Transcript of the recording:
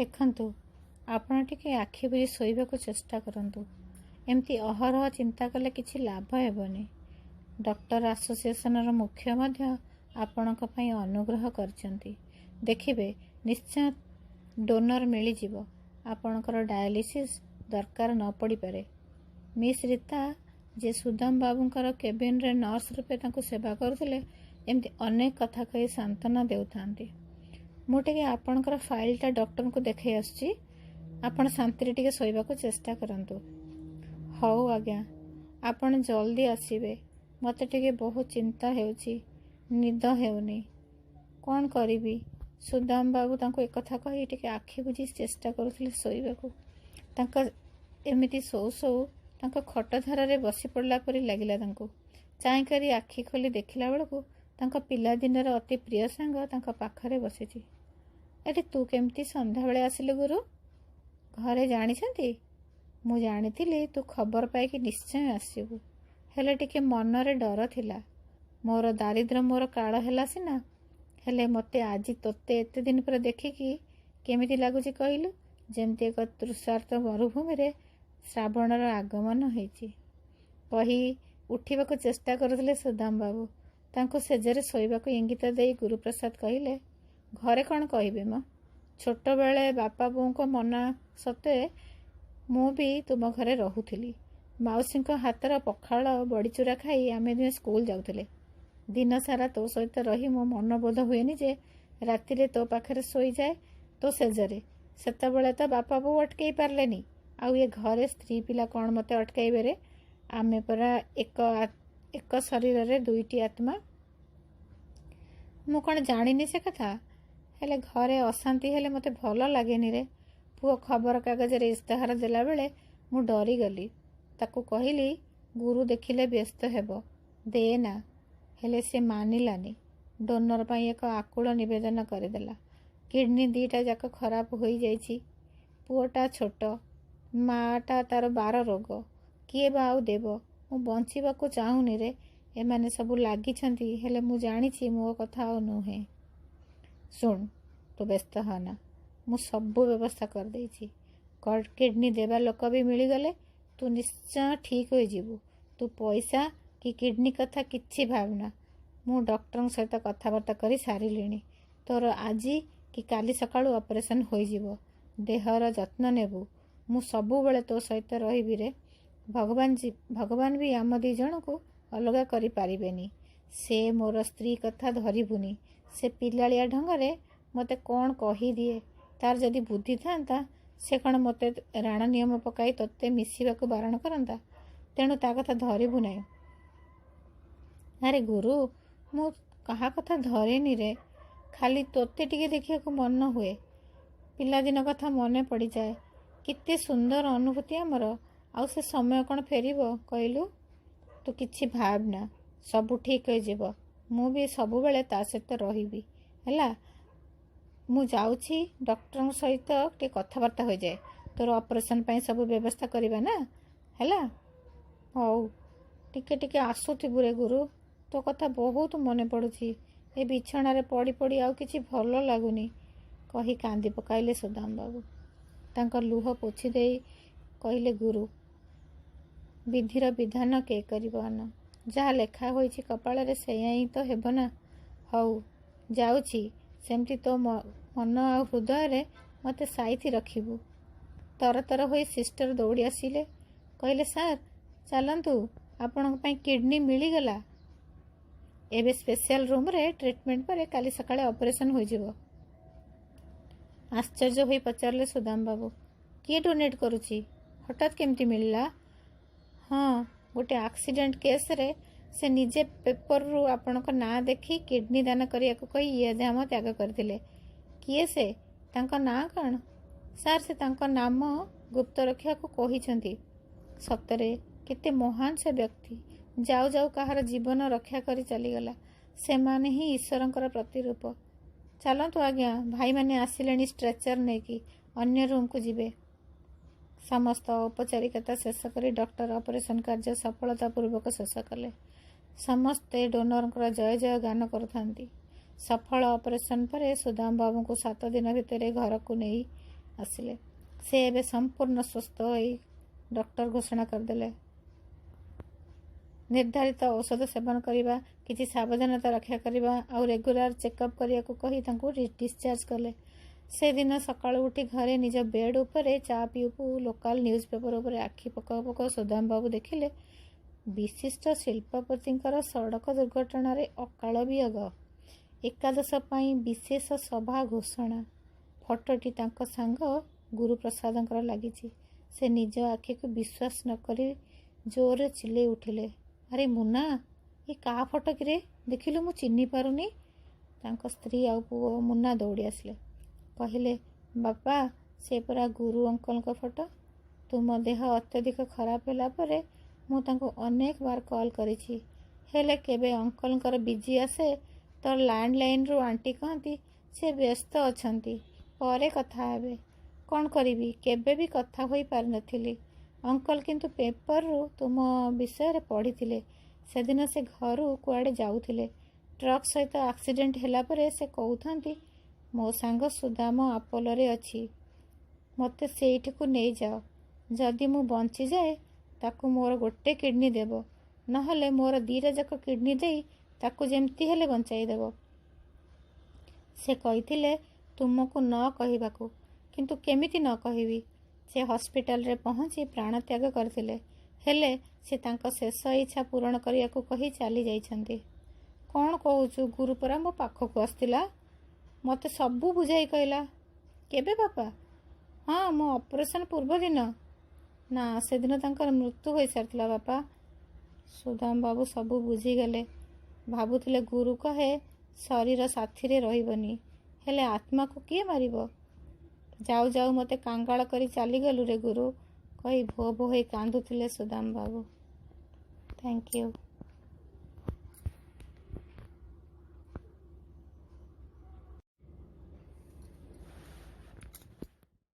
ଦେଖନ୍ତୁ, ଆପଣ ଟିକେ ଆଖି ବୁଜି ଶୋଇବାକୁ ଚେଷ୍ଟା କରନ୍ତୁ। ଏମିତି ଅହରହ ଚିନ୍ତା କଲେ କିଛି ଲାଭ ହେବନି। ଡକ୍ଟର ଆସୋସିଏସନର ମୁଖ୍ୟ ମଧ୍ୟ ଆପଣଙ୍କ ପାଇଁ ଅନୁଗ୍ରହ କରିଛନ୍ତି। ଦେଖିବେ, ନିଶ୍ଚୟ ଡୋନର ମିଳିଯିବ। ଆପଣଙ୍କର ଡାୟାଲିସିସ୍ ଦରକାର ନ ପଡ଼ିପାରେ। ମିସ୍ ରୀତା, ଯେ ସୁଦାମ ବାବୁଙ୍କର କେବିନରେ ନର୍ସ ରୂପେ ତାଙ୍କୁ ସେବା କରୁଥିଲେ, ଏମିତି ଅନେକ କଥା କହି ସାନ୍ତ୍ୱନା ଦେଉଥାନ୍ତି। ମୁଁ ଟିକେ ଆପଣଙ୍କର ଫାଇଲଟା ଡକ୍ଟରଙ୍କୁ ଦେଖାଇ ଆସୁଛି। ଆପଣ ଶାନ୍ତିରେ ଟିକେ ଶୋଇବାକୁ ଚେଷ୍ଟା କରନ୍ତୁ। ହଉ ଆଜ୍ଞା, ଆପଣ ଜଲ୍ଦି ଆସିବେ। ମୋତେ ଟିକେ ବହୁତ ଚିନ୍ତା ହେଉଛି, ନିଦ ହେଉନି। କ'ଣ କରିବି? ସୁଦାମ ବାବୁ ତାଙ୍କୁ ଏକଥା କହି ଟିକେ ଆଖି ବୁଜି ଚେଷ୍ଟା କରୁଥିଲେ ଶୋଇବାକୁ। ତାଙ୍କ ଏମିତି ଶୋଉ ଶୋଉ ତାଙ୍କ ଖଟ ଧାରରେ ବସି ପଡ଼ିଲା ପରି ଲାଗିଲା ତାଙ୍କୁ। ଚାହିଁ କରି ଆଖି ଖୋଲି ଦେଖିଲା ବେଳକୁ ତାଙ୍କ ପିଲାଦିନର ଅତି ପ୍ରିୟ ସାଙ୍ଗ ତାଙ୍କ ପାଖରେ ବସିଛି। ଏଠି ତୁ କେମିତି ସନ୍ଧ୍ୟାବେଳେ ଆସିଲୁ ଗୁରୁ? ଘରେ ଜାଣିଛନ୍ତି? ମୁଁ ଜାଣିଥିଲି ତୁ ଖବର ପାଇକି ନିଶ୍ଚୟ ଆସିବୁ। ହେଲେ ଟିକେ ମନରେ ଡର ଥିଲା। ମୋର ଦାରିଦ୍ର୍ୟ ମୋର କାଳ ହେଲା ସିନା, ହେଲେ ମୋତେ ଆଜି ତୋତେ ଏତେ ଦିନ ପରେ ଦେଖିକି କେମିତି ଲାଗୁଛି କହିଲୁ? ଯେମିତି ଏକ ତୃଷାର୍ତ୍ତ ମରୁଭୂମିରେ ଶ୍ରାବଣର ଆଗମନ ହେଇଛି। କହି ଉଠିବାକୁ ଚେଷ୍ଟା କରୁଥିଲେ ସୁଦାମ ବାବୁ। ତାଙ୍କୁ ଶେଯରେ ଶୋଇବାକୁ ଇଙ୍ଗିତ ଦେଇ ଗୁରୁପ୍ରସାଦ କହିଲେ, ଘରେ କ'ଣ କହିବେ ମ? ଛୋଟବେଳେ ବାପା ବୋଉଙ୍କ ମନା ସତ୍ତ୍ୱେ ମୁଁ ବି ତୁମ ଘରେ ରହୁଥିଲି। ମାଉସୀଙ୍କ ହାତର ପଖାଳ ବଡ଼ିଚୁରା ଖାଇ ଆମେ ଦୁହେଁ ସ୍କୁଲ ଯାଉଥିଲେ। ଦିନ ସାରା ତୋ ସହିତ ରହି ମୋ ମନବୋଧ ହୁଏନି ଯେ ରାତିରେ ତୋ ପାଖରେ ଶୋଇଯାଏ ତୋ ଶେଯରେ। ସେତେବେଳେ ତ ବାପା ବୋଉ ଅଟକେଇ ପାରିଲେନି, ଆଉ ଏ ଘରେ ସ୍ତ୍ରୀ ପିଲା କ'ଣ ମୋତେ ଅଟକାଇବେରେ? ଆମେ ପରା ଏକ ଏକ ଶରୀରରେ ଦୁଇଟି ଆତ୍ମା। ମୁଁ କ'ଣ ଜାଣିନି ସେ କଥା? ହେଲେ ଘରେ ଅଶାନ୍ତି ହେଲେ ମୋତେ ଭଲ ଲାଗେନି ରେ। ପୁଅ ଖବରକାଗଜରେ ଇସ୍ତାହାର ଦେଲାବେଳେ ମୁଁ ଡରିଗଲି। ତାକୁ କହିଲି, ଗୁରୁ ଦେଖିଲେ ବ୍ୟସ୍ତ ହେବ, ଦେ ନା। ହେଲେ ସେ ମାନିଲାନି। ଡୋନର ପାଇଁ ଏକ ଆକୁଳ ନିବେଦନ କରିଦେଲା। କିଡ଼ନୀ ଦୁଇଟା ଯାକ ଖରାପ ହୋଇଯାଇଛି। ପୁଅଟା ଛୋଟ, ମାଆଟା ତାର 12 ରୋଗ। କିଏ ବା ଆଉ ଦେବ? ମୁଁ ବଞ୍ଚିବାକୁ ଚାହୁଁନି ରେ। ଏମାନେ ସବୁ ଲାଗିଛନ୍ତି, ହେଲେ ମୁଁ ଜାଣିଛି ମୋ କଥା ଆଉ ନୁହେଁ। ଶୁଣ, ତୁ ବ୍ୟସ୍ତ ହନା। ମୁଁ ସବୁ ବ୍ୟବସ୍ଥା କରିଦେଇଛି। କିଡ଼ନୀ ଦେବା ଲୋକ ବି ମିଳିଗଲେ ତୁ ନିଶ୍ଚୟ ଠିକ୍ ହୋଇଯିବୁ। ତୁ ପଇସା କି କିଡ଼ନୀ କଥା କିଛି ଭାବନା। ମୁଁ ଡକ୍ଟରଙ୍କ ସହିତ କଥାବାର୍ତ୍ତା କରି ସାରିଲିଣି। ତୋର ଆଜି କି କାଲି ସକାଳୁ ଅପରେସନ୍ ହୋଇଯିବ। ଦେହର ଯତ୍ନ ନେବୁ। ମୁଁ ସବୁବେଳେ ତୋ ସହିତ ରହିବି ରେ। ଭଗବାନ ବି ଆମ ଦୁଇ ଜଣଙ୍କୁ ଅଲଗା କରିପାରିବେନି। ସେ ମୋର ସ୍ତ୍ରୀ କଥା ଧରିବୁନି। ସେ ପିଲାଳିଆ ଢଙ୍ଗରେ ମୋତେ କ'ଣ କହିଦିଏ। ତାର ଯଦି ବୁଦ୍ଧି ଥାନ୍ତା, ସେ କ'ଣ ମୋତେ ରାଣ ନିୟମ ପକାଇ ତୋତେ ମିଶିବାକୁ ବାରଣ କରନ୍ତା? ତେଣୁ ତା କଥା ଧରିବୁ ନାହିଁ। ଆରେ ଗୁରୁ, ମୁଁ କାହା କଥା ଧରେନି ରେ। ଖାଲି ତୋତେ ଟିକେ ଦେଖିବାକୁ ମନ ହୁଏ। ପିଲାଦିନ କଥା ମନେ ପଡ଼ିଯାଏ। କେତେ ସୁନ୍ଦର ଅନୁଭୂତି ଆମର। ଆଉ ସେ ସମୟ କ'ଣ ଫେରିବ କହିଲୁ? ତୁ କିଛି ଭାବନା, ସବୁ ଠିକ୍ ହୋଇଯିବ। ମୁଁ ବି ସବୁବେଳେ ତା ସହିତ ରହିବି। ହେଲା, ମୁଁ ଯାଉଛି, ଡକ୍ଟରଙ୍କ ସହିତ ଟିକେ କଥାବାର୍ତ୍ତା ହୋଇଯାଏ। ତୋର ଅପରେସନ୍ ପାଇଁ ସବୁ ବ୍ୟବସ୍ଥା କରିବା ନା। ହେଲା, ହଉ, ଟିକେ ଟିକେ ଆସୁଥିବୁ ରେ ଗୁରୁ। ତୋ କଥା ବହୁତ ମନେ ପଡ଼ୁଛି। ଏ ବିଛଣାରେ ପଡ଼ି ପଡ଼ି ଆଉ କିଛି ଭଲ ଲାଗୁନି, କହି କାନ୍ଦି ପକାଇଲେ ସୁଦାମ ବାବୁ। ତାଙ୍କ ଲୁହ ପୋଛି ଦେଇ କହିଲେ ଗୁରୁ, ବିଧିର ବିଧାନ କେ କରିବ ଆନ? ଯାହା ଲେଖା ହୋଇଛି କପାଳରେ ସେଇଆ ହିଁ ତ ହେବ ନା। ହଉ, ଯାଉଛି। ସେମିତି ତୋ ମନ ଆଉ ହୃଦୟରେ ମୋତେ ସାଇତି ରଖିବୁ। ତରତର ହୋଇ ସିଷ୍ଟର ଦୌଡ଼ି ଆସିଲେ। କହିଲେ, ସାର୍ ଚାଲନ୍ତୁ, ଆପଣଙ୍କ ପାଇଁ କିଡ଼ନୀ ମିଳିଗଲା। ଏବେ ସ୍ପେଶିଆଲ ରୁମ୍ରେ ଟ୍ରିଟମେଣ୍ଟ ପରେ କାଲି ସକାଳେ ଅପରେସନ୍ ହୋଇଯିବ। ଆଶ୍ଚର୍ଯ୍ୟ ହୋଇ ପଚାରିଲେ ସୁଦାମ ବାବୁ, କିଏ ଡୋନେଟ୍ କରୁଛି? ହଠାତ୍ କେମିତି ମିଳିଲା? ହଁ, ଗୋଟେ ଆକ୍ସିଡେଣ୍ଟ କେସ୍ରେ ସେ ନିଜେ ପେପରରୁ ଆପଣଙ୍କ ନାଁ ଦେଖି କିଡ଼ନୀ ଦାନ କରିବାକୁ କହି ଇଏ ଧାମ ତ୍ୟାଗ କରିଥିଲେ। କିଏ ସେ? ତାଙ୍କ ନାଁ କ'ଣ? ସାର୍, ସେ ତାଙ୍କ ନାମ ଗୁପ୍ତ ରଖିବାକୁ କହିଛନ୍ତି। ସତରେ କେତେ ମହାନ ସେ ବ୍ୟକ୍ତି। ଯାଉ ଯାଉ କାହାର ଜୀବନ ରକ୍ଷା କରି ଚାଲିଗଲା। ସେମାନେ ହିଁ ଈଶ୍ୱରଙ୍କର ପ୍ରତିରୂପ। ଚାଲନ୍ତୁ ଆଜ୍ଞା, ଭାଇମାନେ ଆସିଲେଣି ଷ୍ଟ୍ରେଚର ନେଇକି, ଅନ୍ୟ ରୁମ୍କୁ ଯିବେ। ସମସ୍ତ ଔପଚାରିକତା ଶେଷ କରି ଡକ୍ଟର ଅପରେସନ୍ କାର୍ଯ୍ୟ ସଫଳତା ପୂର୍ବକ ଶେଷ କଲେ। ସମସ୍ତେ ଡୋନରଙ୍କର ଜୟ ଜୟ ଗାନ କରୁଥାନ୍ତି। ସଫଳ ଅପରେସନ୍ ପରେ ସୁଦାମ ବାବୁଙ୍କୁ 7 ଦିନ ଭିତରେ ଘରକୁ ନେଇ ଆସିଲେ। ସେ ଏବେ ସମ୍ପୂର୍ଣ୍ଣ ସୁସ୍ଥ ହୋଇ ଡକ୍ଟର ଘୋଷଣା କରିଦେଲେ। ନିର୍ଦ୍ଧାରିତ ଔଷଧ ସେବନ କରିବା, କିଛି ସାବଧାନତା ରକ୍ଷା କରିବା ଆଉ ରେଗୁଲାର ଚେକଅପ୍ କରିବାକୁ କହି ତାଙ୍କୁ ଡିସଚାର୍ଜ କଲେ। ସେଦିନ ସକାଳୁ ଉଠି ଘରେ ନିଜ ବେଡ୍ ଉପରେ ଚା ପିଉ ପିଉ ଲୋକାଲ ନ୍ୟୁଜ୍ ପେପର ଉପରେ ଆଖି ପକାଉ ପକାଉ ସୁଦାମ ବାବୁ ଦେଖିଲେ, ବିଶିଷ୍ଟ ଶିଳ୍ପପତିଙ୍କର ସଡ଼କ ଦୁର୍ଘଟଣାରେ ଅକାଳ ବିୟୋଗ, ଏକାଦଶ ପାଇଁ ବିଶେଷ ସଭା ଘୋଷଣା। ଫଟୋଟି ତାଙ୍କ ସାଙ୍ଗ ଗୁରୁପ୍ରସାଦଙ୍କର ଲାଗିଛି। ସେ ନିଜ ଆଖିକୁ ବିଶ୍ୱାସ ନ କରି ଜୋରରେ ଚିଲେଇ ଉଠିଲେ, ଆରେ ମୁନା, ଏ କାହା ଫଟୋ କିରେ? ଦେଖିଲୁ, ମୁଁ ଚିହ୍ନି ପାରୁନି। ତାଙ୍କ ସ୍ତ୍ରୀ ଆଉ ପୁଅ ମୁନା ଦୌଡ଼ି ଆସିଲେ। କହିଲେ, ବାପା, ସେ ପରା ଗୁରୁ ଅଙ୍କଲଙ୍କ ଫଟୋ। ତୁମ ଦେହ ଅତ୍ୟଧିକ ଖରାପ ହେଲା ପରେ ମୁଁ ତାଙ୍କୁ ଅନେକ ବାର କଲ୍ କରିଛି। ହେଲେ କେବେ ଅଙ୍କଲଙ୍କର ବିଜି ଆସେ ତ ଲ୍ୟାଣ୍ଡଲାଇନ୍ରୁ ଆଣ୍ଟି କହନ୍ତି ସେ ବ୍ୟସ୍ତ ଅଛନ୍ତି, ପରେ କଥା ହେବେ। କ'ଣ କରିବି, କେବେ ବି କଥା ହୋଇପାରିନଥିଲି। ଅଙ୍କଲ କିନ୍ତୁ ପେପରରୁ ତୁମ ବିଷୟରେ ପଢ଼ିଥିଲେ। ସେଦିନ ସେ ଘରୁ କୁଆଡ଼େ ଯାଉଥିଲେ। ଟ୍ରକ୍ ସହିତ ଆକ୍ସିଡେଣ୍ଟ ହେଲା ପରେ ସେ କହୁଥାନ୍ତି, ମୋ ସାଙ୍ଗ ସୁଦାମ ଆପୋଲୋରେ ଅଛି, ମୋତେ ସେଇଠିକୁ ନେଇଯାଅ। ଯଦି ମୁଁ ବଞ୍ଚିଯାଏ ତାକୁ ମୋର ଗୋଟେ କିଡ଼ନୀ ଦେବ, ନହେଲେ ମୋର ଦୁଇଟା ଯାକ କିଡ଼ନୀ ଦେଇ ତାକୁ ଯେମିତି ହେଲେ ବଞ୍ଚାଇ ଦେବ। ସେ କହିଥିଲେ ତୁମକୁ ନ କହିବାକୁ, କିନ୍ତୁ କେମିତି ନ କହିବି? ସେ ହସ୍ପିଟାଲରେ ପହଞ୍ଚି ପ୍ରାଣତ୍ୟାଗ କରିଥିଲେ। ହେଲେ ସେ ତାଙ୍କ ଶେଷ ଇଚ୍ଛା ପୂରଣ କରିବାକୁ କହି ଚାଲି ଯାଇଛନ୍ତି। କ'ଣ କହୁଛୁ? ଗୁରୁ ପରା ମୋ ପାଖକୁ ଆସିଥିଲା, ମୋତେ ସବୁ ବୁଝାଇ କହିଲା। କେବେ ବାପା? ହଁ, ମୋ ଅପରେସନ୍ ପୂର୍ବ ଦିନ। ନା, ସେଦିନ ତାଙ୍କର ମୃତ୍ୟୁ ହୋଇସାରିଥିଲା ବାପା। ସୁଦାମ ବାବୁ ସବୁ ବୁଝିଗଲେ। ଭାବୁଥିଲେ, ଗୁରୁ କହେ ଶରୀର ସାଥିରେ ରହିବନି, ହେଲେ ଆତ୍ମାକୁ କିଏ ମାରିବ? ଯାଉ ଯାଉ ମୋତେ କାଙ୍ଗାଳ କରି ଚାଲିଗଲୁ ରେ ଗୁରୁ, କହି ଭୋ ଭୋ ହୋଇ କାନ୍ଦୁଥିଲେ ସୁଦାମ ବାବୁ। Thank you.